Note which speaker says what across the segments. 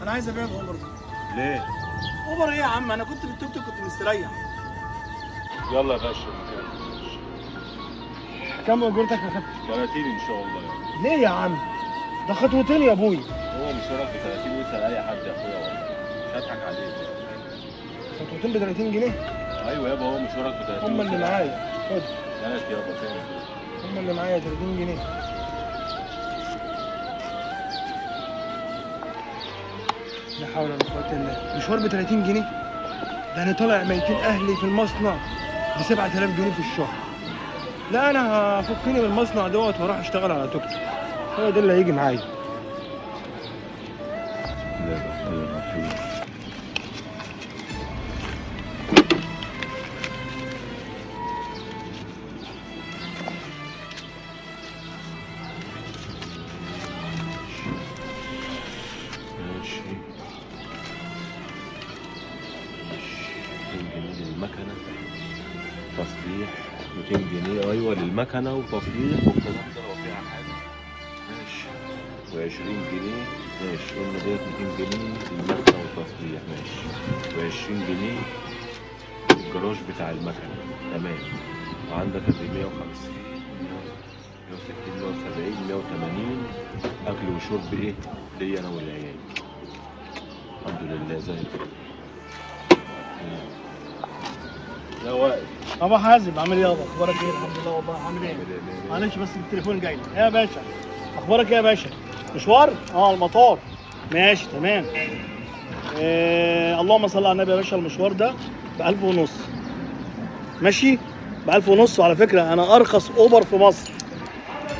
Speaker 1: انا عايز ابيع الاوبر ده.
Speaker 2: ليه؟
Speaker 1: اوبر ايه يا عم؟ انا كنت في التوك توك كنت مستريح.
Speaker 2: يلا يا باشا.
Speaker 1: كم اجرتك يا كابتن؟
Speaker 2: 30 ان شاء الله يعني.
Speaker 1: ليه يا عم؟ ده خطوتين يا ابويا.
Speaker 2: هو مشوارك ب 30 واسال اي حد يا اخويا والله، مش هضحك عليك.
Speaker 1: خطوتين ب 30 جنيه؟
Speaker 2: ايوه يابا هو مشوارك ب 30.
Speaker 1: هم اللي معايا، خد.
Speaker 2: هات يابا تاني.
Speaker 1: هم اللي معايا 30 جنيه. لا حول ولا قوة الا بالله، مشوار ب 30 جنيه؟ ده انا طالع ميتين اهلي في المصنع ب 7000 جنيه في الشهر. لا انا هفكني من المصنع دوت واروح اشتغل على توك توك، هو ده اللي هيجي معايا.
Speaker 2: بسم الله الرحمن الرحيم. ماشي 200 جنيه للمكنة، تصليح 200 جنيه. ايوه للمكنة وتصليح والكلام ده لو فيها حاجة. ماشي. و20 جنيه. ماشي قلنا ديت 200 جنيه للمكنة والتصليح. ماشي. و20 جنيه الجراج بتاع المكنة. تمام. وعندك ال 150 160 170 180 اكل وشرب ايه ليا انا والعيال. الحمد لله زي الفل. لا واقف.
Speaker 1: ابو حازم عامل ايه يابا؟ اخبارك ايه؟ الحمد لله والله. عامل ايه؟ معلش بس التليفون جاي لي. يا باشا اخبارك ايه يا باشا؟ مشوار؟ اه المطار. ماشي تمام. اللهم صل على النبي يا باشا. المشوار ده ب 1500. ماشي؟ ب 1500. وعلى فكرة انا ارخص اوبر في مصر.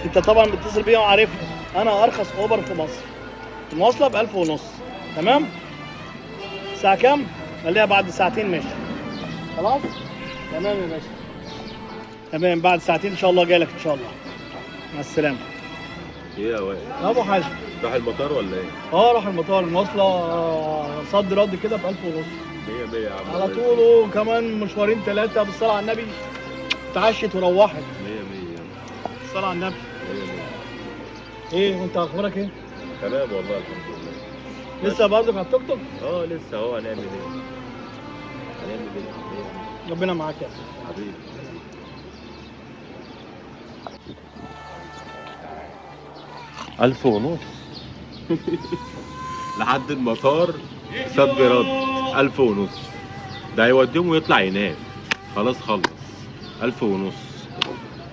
Speaker 1: انت طبعا بتتصل بيا وعارفني، انا ارخص اوبر في مصر. المواصلة ب 1500. تمام؟ الساعة كام؟ خليها بعد ساعتين. ماشي؟ خلاص؟ تمام يا باشا. تمام بعد ساعتين ان شاء الله جاي لك ان شاء الله. مع السلامة.
Speaker 2: ايه يا وائل؟
Speaker 1: يا ابو حازم
Speaker 2: راح المطار ولا ايه؟
Speaker 1: اه راح المطار. المواصلة صد رد كده ب 1500.
Speaker 2: 100 100 يا عم
Speaker 1: على طول، وكمان مشوارين ثلاثة بالصلاة على النبي. اتعشت وروحت.
Speaker 2: 100 100
Speaker 1: بالصلاة على النبي.
Speaker 2: 100 100.
Speaker 1: ايه وانت اخبارك ايه؟
Speaker 2: تمام والله الحمد لله.
Speaker 1: لسه برضك على التوك توك؟
Speaker 2: اه لسه اهو. هنعمل ايه؟ هنعمل ايه؟
Speaker 1: ربنا معاك يا
Speaker 2: حبيبي. 1500 لحد المطار صد رد 1500. ده هيوديهم ويطلع ينام. خلاص خلص 1500.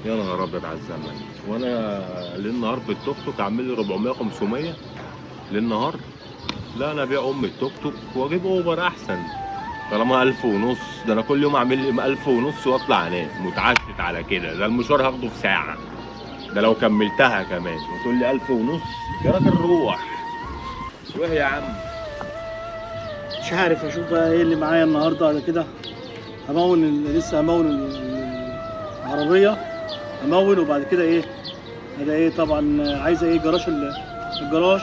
Speaker 2: يا نهار ابيض على الزمن. وانا ليل نهار بالتوك توك اعمل لي 400 500 ليل نهار. لا انا ابيع ام التوك توك واجيب اوبر احسن. طالما 1500 ده انا كل يوم اعمل لي 1500 واطلع انام متعشت على كده. ده المشوار هاخده في ساعة، ده لو كملتها كمان. وتقول لي 1500 يا راجل روح روح يا عم.
Speaker 1: مش عارف اشوف بقى ايه اللي معايا النهارده على كده. همون لسه همون العربية، همون وبعد كده ايه هذا ايه طبعا. عايزه ايه؟ جراج الجراج،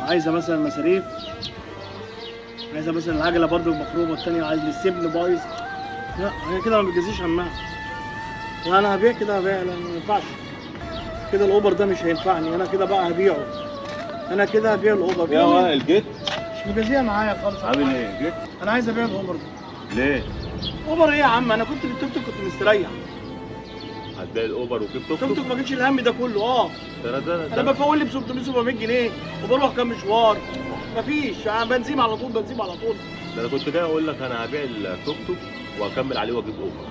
Speaker 1: وعايزه مثلا مصاريف، عايزه مثلا العجلة برضو مخروبه، الثانية عايز السبن بايظ. لا هي كده ما بتجزيش همها. لا انا هبيع كده، هبيع. لا ما ينفعش كده، الاوبر ده مش هينفعني. انا كده بقى هبيعه، انا كده هبيع الاوبر.
Speaker 2: يا وائل جيت؟
Speaker 1: مش مجازية معايا خالص.
Speaker 2: عامل ايه؟ جيت؟
Speaker 1: انا عايز ابيع الاوبر ده.
Speaker 2: ليه؟
Speaker 1: اوبر ايه يا عم؟ انا كنت في التوك توك كنت مستريح.
Speaker 2: هتبيع الاوبر وتجيب توك توك؟
Speaker 1: التوك توك ما جابش الهم ده كله. اه
Speaker 2: ده
Speaker 1: انا بفول لي ب 600 700 جنيه وبروح كام مشوار، مفيش بنزين على طول، بنزين على طول.
Speaker 2: ده انا كنت جاي اقول لك انا هبيع التوك توك واكمل عليه واجيب اوبر.